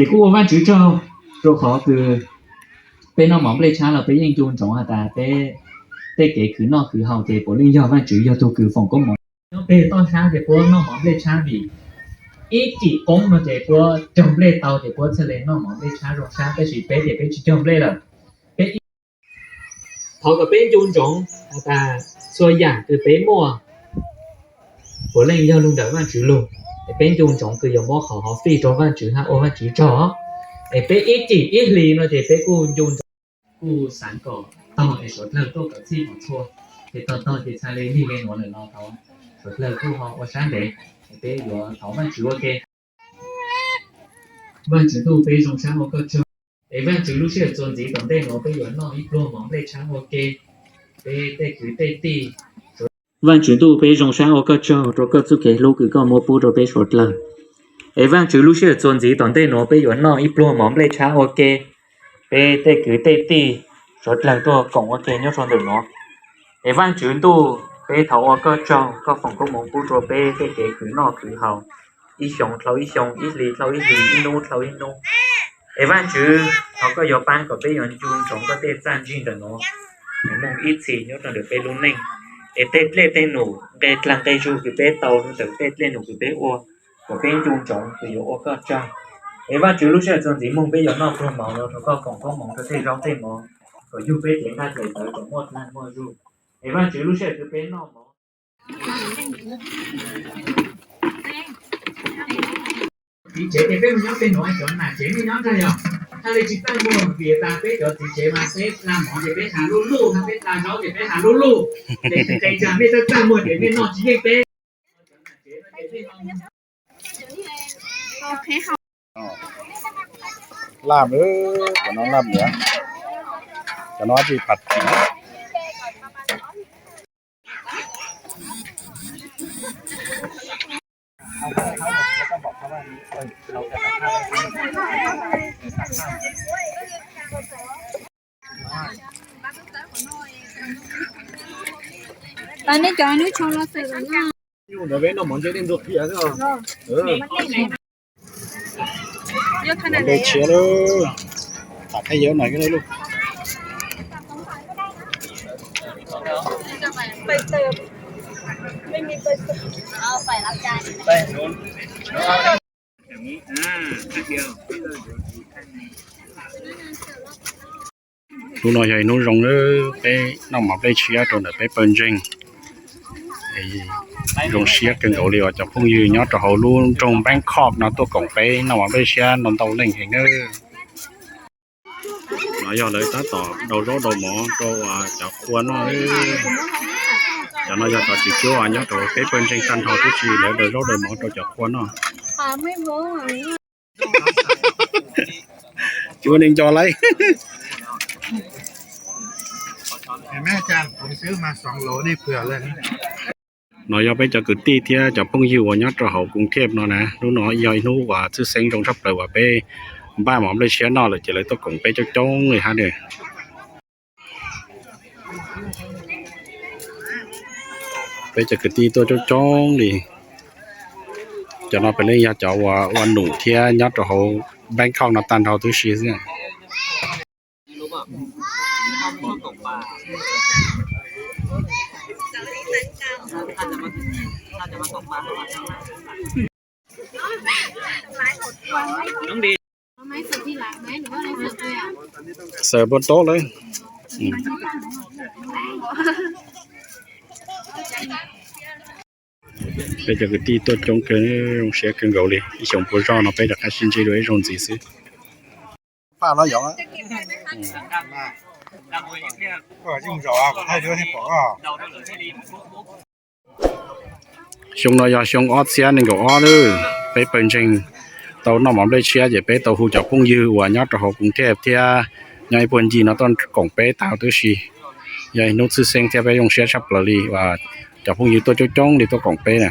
Ces kuj ua Vajtswv tsaug, rau qhov kws peb noj mov nplej tshab los peb yeej nco ntsoov has tas peb tej kev khwv noj khwv haus ces puav leej yog Vajtswv yog tug kws foom koob moov. Nyob peg toj sab ces puab noj mov nplej tshab vim ib cim qoob no ces puab cog nplej tau ces puab thiaj le noj mov nplej tshab zoo sab, tab sis peb ces peb tsis cog nplej lawm. Peb thov kom peb nco ntsoov has tas txhua yam kws peb muaj puav leej yog lug ntawm Vajtswv lug, es peb nco ntsoov kws yuav muab qhov hov fij rau Vajtswv hab ua Vajtswv tsaug. Es peb ib cim ib hlis no ces peb kuj nco ntsoov, kuj xaav kom tog es suav dlawg tuaj kom txhij kom txhua, ces tog tog ces txhaj le lig le nuav lawm los thov suav dlawg kuj ho ua sab ntev, es peb yuav thov Vajtswv ua ke. Vajtswv ntuj, peb zoo sab ua koj tsaug. Es Vajtswv, lub sij hawm txuas ntxiv tom ntej nuav peb yuav noj ib pluag mov nplej tshab ua ke, peb tej kwv tej tij. Vajtswv ntuj, peb zoo sab ua koj tsaug rau koj txuj kev hlub kws koj muab pub rau peb suav dlawg. Es Vajtswv, lub sij hawm txuas ntxiv tom ntej nuav peb yuav noj ib pluag mov nplej tshab ua ke, peb tej kwv tej tij suav dlawg tuaj koom ua ke nyob rau ntawm nuav. Es Vajtswv ntuj, peb thov ua koj tsaug, koj foom koob moov pub rau peb tej kev khwv noj khwv haus, ib xyoo dlhau ib xyoo, ib hlis dlhau ib hlis, ib nub dlhau ib nub. Es Vajtswv, thov koj yuav paab kom peb yuav nco ntsoov koj tej txaj ntsig ntawm nuav, es moog ib txhis nyob rau ntawm peb lub neej. Es tej dlej tej num nqe dlaag nqe zug kws peb tau ntawm tej dlej num kws peb ua, kom peb nco ntsoov kws yuav ua koj tsaug. Es Vajtswv, lub sij hawm txuas ntxiv moog peb yuav noj pluag mov no rau koj foom koob moov rau tej zaub tej mov, kom yug peb cev nqaij dlaim tawv kom muaj dlaag muaj zug. Es Vajtswv, lub sij hawm kws peb noj mov txiv tsev ces peb mus nyob peg nuav, cov nam tsev nej nyob nrag yog, txhaj le tsis txaj muag vim tas peb cov txiv tsev mas peb dlaag mov ces peb has luj luj, peb dlaag zaub ces peb has luj luj. Ces tsis txaj muag ces nej noj tsis yeej peb. Laj, cov no laj niam, cov no tsis pham txiv. Peb noj mov ntse nej ntxuag qhia xwb. Nplej tshiab lawm, tham khaub ncaws no lauj. Hnub no yog ib hnub zoo, peb noj mov nplej tshiab rau ntawm peb pawg ntseeg. Zoo siab kawg nkaus li uas cov phooj ywg nyob rau hauv lub nroog Bangkok no tuaj koom peb noj mov nplej tshiab no ntau leej heev nawb. No yog lawv tab tom daus zaub daus mov rau cov qhua noj. Cov no yog cov txiv cuab uas nyob rau peb pawg ntseeg tag nrho tib si, lawv daus zaub daus mov rau cov qhua noj. Tsis ua neeg nco lawm. No yog peb cov kwv tij thiab cov phooj ywg uas nyob rau hauv Koos Thej no na. Hnub no yog ib hnub uas tshwj xeeb zoo tshaj plaws uas peb npaj mov nplej tshiab noj lawm ces lawv tuaj koom peb coob coob li hab. Peb cov kwv tij tuaj coob coob li. Cov no puav leej yog cov uas ua num thiab nyob rau hauv Bangkok no tag nrho tib si xwb. Xaws pua tob lawm. Peb cov kwv tij tuaj coob kawg, zoo siab kawg nkaus li. Ib xyoos puas zog no peb rov qab sib ntsib dua ib zaug ntxiv xwb. Xyoo no yog xyoo ob txhiab nees nkaum ob lawm. Peb pawg ntseeg tau noj mov nplej tshiab ces peb tau hu cov phooj ywg uas nyob rau hauv Koos Thej thiab nyob ib puag ncig no tuaj koom peb tag huv tib si. Yog ib hnub tshwj xeeb thiab peb zoo siab tshaj plaws li uas cov phooj ywg tuaj coob coob li tuaj koom peb na.